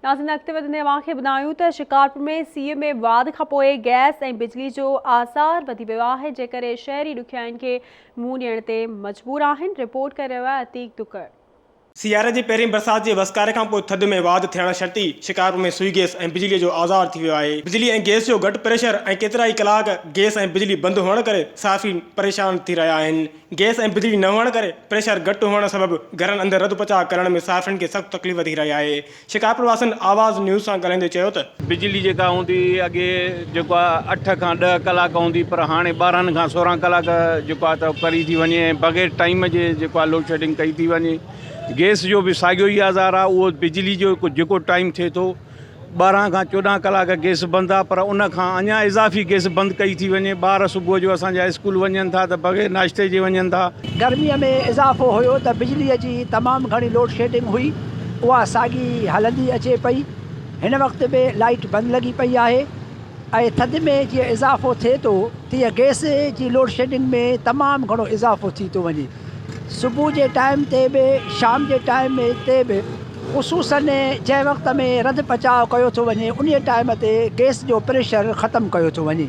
ناظرين اڳتي وڌندي اوهان کي ٻڌايون ته شڪارپور ۾ سيء ۾ واڌ کانپوء گئس ۽ بجلي جو آزار وڌي ويو آهي جنهن ڪري شهري ڏکيائين کي منهن ڏيڻ تي مجبور آهن رپورٽ ڪري رهيو آهي عتيق دڪڙ. سياري جي پهرين برسات جي وسڪاري کانپوء ٿڌ ۾ واڌ ٿيڻ شرط ئي شڪارپور ۾ سوئي گئس ۽ بجلي جو آزار ٿي ويو آهي بجلي ۽ گئس جو گهٽ پريشر ۽ ڪيترائي ڪلاڪ گئس ۽ بجلي بند هئڻ ڪري صارفين پريشان ٿي رهيا آهن گئس ۽ بجلي نه هئڻ ڪري پريشر گهٽ هئڻ سبب گهرن اندر رڌ پچاء ڪرڻ ۾ صارفين کي سخت تڪليف ٿي رهي آهي. شڪارپور واسين آواز نيوز سان ڳالهائيندي چيو ته. بجلي جيڪا هوندي هئي اڳي جيڪو آهي اٺ کان ڏهه ڪلاڪ هوندي پر هاڻي 12 کان 16 ڪلاڪ جيڪو آهي ته ڪري ٿي وڃي ۽ بغير ٽائيم جي جيڪو آهي لوڊ شيڊنگ ڪئي ٿي وڃي. گئس جو به ساڳيو ئي آزار آهي اهو بجلي جو جيڪو ٽائيم ٿئي ٿو 12 کان 14 ڪلاڪ گئس بند آ پر ان کان اڃا اضافي گئس بند ڪئي ٿي وڃي ٻار صبح جو اسان جا اسڪول وڃن ٿا ته بغير ناشتي جي وڃن ٿا. گرميء ۾ اضافو هيو ته بجليء جي تمام گهڻي لوڊشيڊنگ هئي اها ساڳي هلندي اچي پئي هن وقت به لائيٽ بند لڳي پئي آهي ۽ ٿڌ ۾ جيئن اضافو ٿئي ٿو تيئن گئس جي لوڊشيڊنگ ۾ تمام گهڻو اضافو ٿي ٿو وڃي. صبح جي ٽائيم تي به شام جي ٽائيم تي به خصوصاً جنهن وقت ۾ رڌ پچاء ڪيو ٿو وڃي انهي ٽائيم تي گئس جو پريشر ختم ڪيو ٿو وڃي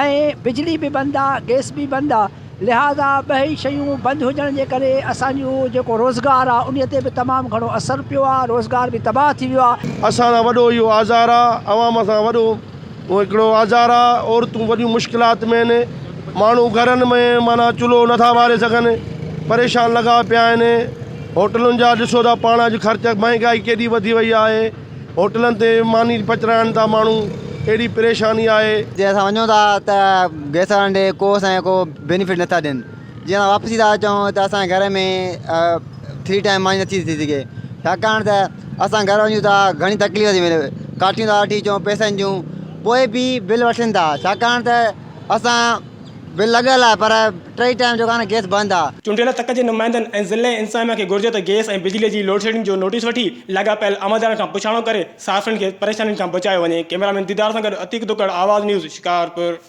۽ بجلي به بند آ گئس به بند آ لهٰذا ٻئي شيون بند هجڻ جي ڪري اسان جو جيڪو روزگار آ انهي تي به تمام گهڻو اثر پيو آ روزگار به تباهه ٿي ويو آ. اسان سان وڏو اهو آزار آ عوام سان وڏو هڪڙو آزار آ عورتون وڏيون مشڪلات ۾ آهن ماڻهو گهرن ۾ معنيٰ چلهو نٿا ٻاري سگهن پريشان لڳا پيا آهن هوٽلن جا ڏسو ٿا پاڻ اڄ خرچ مهنگائي ڪيڏي وڌي وئي آهي هوٽلن تي ماني پچرائن ٿا ماڻهو اهڙي پريشاني آهي. جي اسان وڃون ٿا ته گئس وارن ڏي ڪو اسان کي ڪو بينيفٽ نٿا ڏين جي اسان واپسي ٿا اچون ته اسان جي گهر ۾ ٿري ٽائيم ماني نٿي ٿي سگهي ڇاڪاڻ ته اسان گهر وڃون ٿا گهڻي تڪليف ٿي ملي ڪاٺيون ٿا وٺي اچون پئسن جون پوء به بل وٺن ٿا ڇاڪاڻ ته اسان بل لڳل آهي پر ٽئي ٽائيم جيڪو آهي نه گئس بند آهي. چونڊيل تڪ جي نمائندن ۽ ضلعي انتظاميا کي گهرجي ته گئس ۽ بجلي جي لوڊشيڊنگ جو نوٽيس وٺي لاڳاپيل عملدارن کان پڇاڻو ڪري صارفين کي پريشانين کان بچايو وڃي ڪئميرا مين ديدار سان گڏ عتيق دڪڙ آواز نيوز شڪارپور.